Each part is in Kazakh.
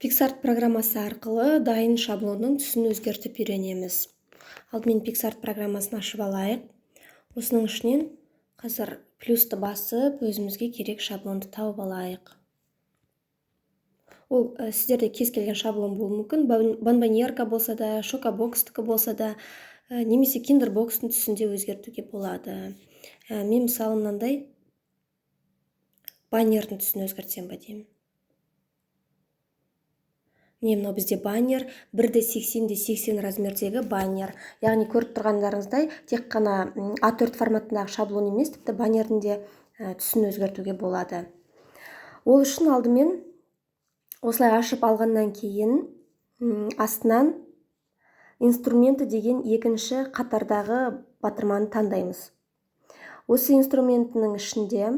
PicsArt программасы арқылы дайын шаблонның түсін өзгертіп үйренеміз. Алдымен PicsArt программасын ашып алайық. Осының ішінен қазір плюсты басып, өзімізге керек шаблонды тауып алайық. Ол сіздерде кез келген шаблон болуы мүмкін. Бонбоньерка болса да, шокобокстікі болса да, немесе киндербокстың түсінде өзгертуге болады. Мен, мысалы, мынандай баннердің түсін өзгертсем ба деймін. Міне, мынау бізде баннер, 1 де 80 де 80 размердегі баннер. Яғни, көріп тұрғандарыңыздай, тек қана А4 форматындағы шаблон емес, тіпті баннердің де түсін өзгертуге болады. Ол үшін алдымен осылай ашып алғаннан кейін астынан «Инструменты» деген екінші қатардағы батырманы таңдаймыз. Осы инструментінің ішінде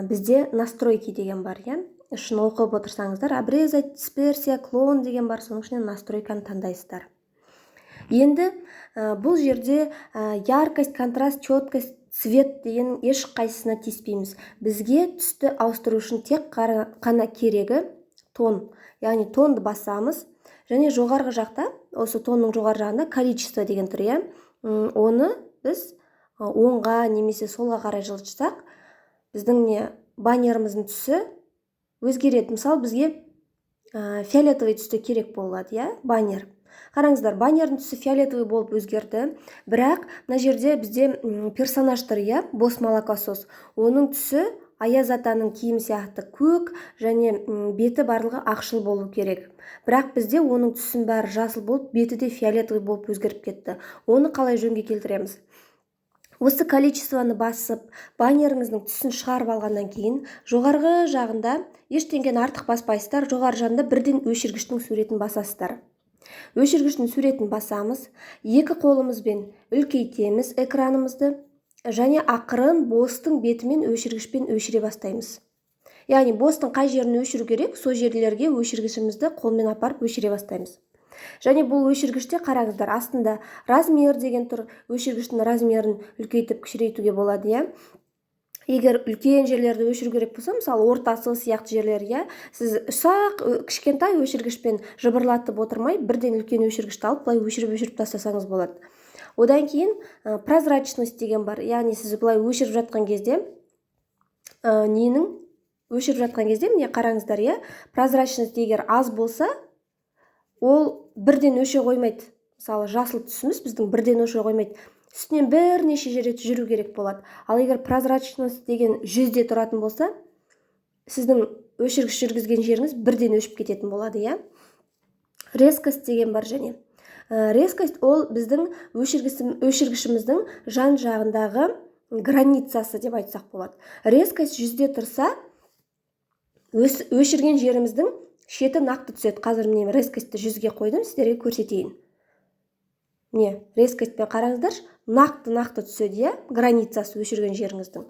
бізде «Настройки» деген бар, иә. Ішін оқып отырсаңыздар, «Обрезать», «Дисперсия», «Клон» деген бар. Соның ішінен настройканы таңдайсыздар. Енді бұл жерде яркость, контраст, четкость, цвет деген ешқайсысына тиіспейміз. Бізге түсті ауыстыру үшін тек қана керегі тон. Яғни тонды басамыз және жоғарғы жақта, осы тонның жоғары жағында «Количество» деген тұр, иә. Оны біз оңға немесе солға қарай жылжытсақ, біздің не баннеріміздің түсі өзгереді. Мысалы, бізге фиолетовый түсті керек болады, иә, баннер. Қараңыздар, баннердің түсі фиолетовый болып өзгерді. Бірақ мына жерде бізде персонаж тұр, иә, босс молокосос. Оның түсі Аяз атаның киімі сияқты көк және беті барлығы ақшыл болу керек. Бірақ бізде оның түсінің бәрі жасыл болып, беті де фиолетовый болып өзгеріп кетті. Оны қалай жөнге келтіреміз? Осы количествоны басып, баннеріңіздің түсін шығарып алғаннан кейін жоғарғы жағында ештеңені артық баспайсыздар. Жоғары жағында бірден өшіргіштің суретін басасыздар. Өшіргіштің суретін басамыз, екі қолымызбен үлкейтеміз экранымызды және ақырын босстың бетімен өшіргішпен өшіре бастаймыз. Яғни босстың қай жерін өшіру керек, сол жерлерге өшіргішімізді қолмен апарып өшіре бастаймыз. Және бұл өшіргіште, қараңыздар, астында «Размер» деген тұр. Өшіргіштің размерін үлкейтіп, кішірейтуге болады, иә. Егер үлкен жерлерді өшіру керек болса, мысалы, ортасы сияқты жерлер, иә, сіз ұсақ, кішкентай өшіргішпен жыбырлатып отырмай, бірден үлкен өшіргішті алып, былай өшіріп өшіріп тастасаңыз болады. Одан кейін «Прозрачность» деген бар. Яғни сіз былай өшіріп жатқан кезде, ненің өшіріп жатқан кезде, міне, қараңыздар, иә, прозрачность егер аз болса, ол бірден өше қоймайды. Мысалы, жасыл түсіміз біздің бірден өше қоймайды, үстінен бірнеше рет жүру керек болады. Ал егер прозрачность деген 100-де тұратын болса, сіздің өшіргіш жүргізген жеріңіз бірден өшіп кететін болады, иә. «Резкость» деген бар. Және резкость ол біздің өшіргішіміздің жан жағындағы границасы деп айтсақ болады. Резкость 100-де тұрса, өшірген жеріміздің шеті нақты түседі. Қазір, міне, резкостьті 100-ге қойдым, сіздерге көрсетейін. Міне, резкостьпен қараңыздаршы, нақты нақты түседі, иә, границасы өшірген жеріңіздің.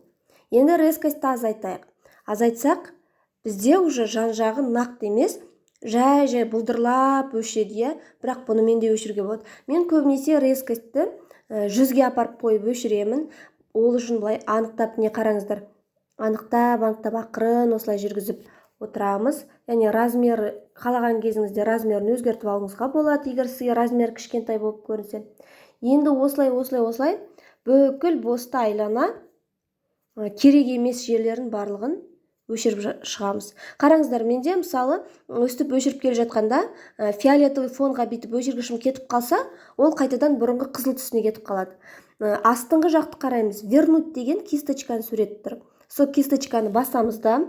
Енді резкостьті азайтайық. Азайтсақ, бізде уже жан жағы нақты емес, жай жай бұлдырлап өшеді, иә. Бірақ бұнымен де өшіруге болады. Мен көбінесе резкостьті 100-ге апарып қойып өшіремін. Ол үшін былай анықтап, не, қараңыздар, анықтап анықтап ақырын осылай жүргізіп отырамыз. Яғни размер қалаған кезіңізде размерін өзгертіп алуыңызға болады, егер сізге размер кішкентай болып көрінсе. Енді осылай, осылай, осылай бүкіл босты айлана керек емес жерлерін барлығын өшіріп шығамыз. Қараңыздар, менде, мысалы, өстіп өшіріп келе жатқанда фиолетовый фонға бүйтіп өшіргішім кетіп қалса, ол қайтадан бұрынғы қызыл түсіне кетіп қалады. Астыңғы жақты қараймыз, «Вернуть» деген кисточканың суреті тұр. Сол кисточканы басамыз да,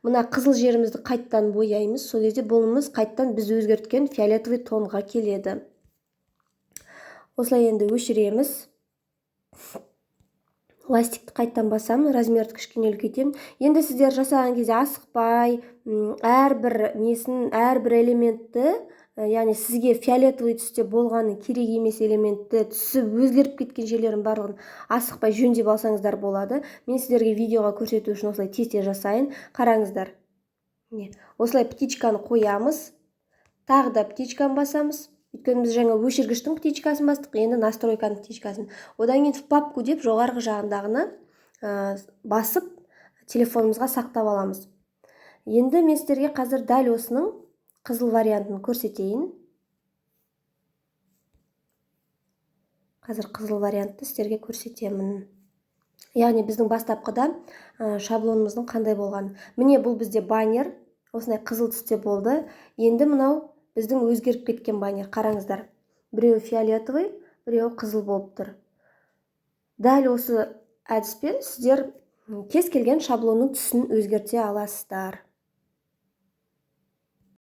мына қызыл жерімізді қайтадан бояймыз. Сол кезде бұнымыз қайтадан біз өзгерткен фиолетовый тонға келеді. Осылай енді өшіреміз. Ластикті қайтадан басамын, размерді кішкене үлкейтемін. Енді сіздер жасаған кезде асықпай, әрбір несін, әрбір элементті, яғни сізге фиолетовый түсте болғаны керек емес элементті, түсі өзгеріп кеткен жерлерін барлығын асықпай жөндеп алсаңыздар болады. Мен сіздерге видеоға көрсету үшін осылай тез тез жасайын. Қараңыздар, міне, осылай птичканы қоямыз, тағы да птичканы басамыз. Өйткені біз жаңа өшіргіштің птичкасын бастық, енді настройканың птичкасын. Одан кейін «В папку» деп жоғарғы жағындағыны басып, телефонымызға сақтап аламыз. Енді мен сіздерге қазір дәл осының Қызыл вариантын көрсетейін. Қазір қызыл вариантты сіздерге көрсетемін. Яғни біздің бастапқыда шаблонымыздың қандай болғанын. Міне, бұл бізде баннер осындай қызыл түсте болды. Енді мынау біздің өзгеріп кеткен баннер. Қараңыздар, біреуі фиолетовый, біреуі қызыл болып тұр. Дәл осы әдіспен сіздер кез келген шаблонның түсін өзгерте аласыздар.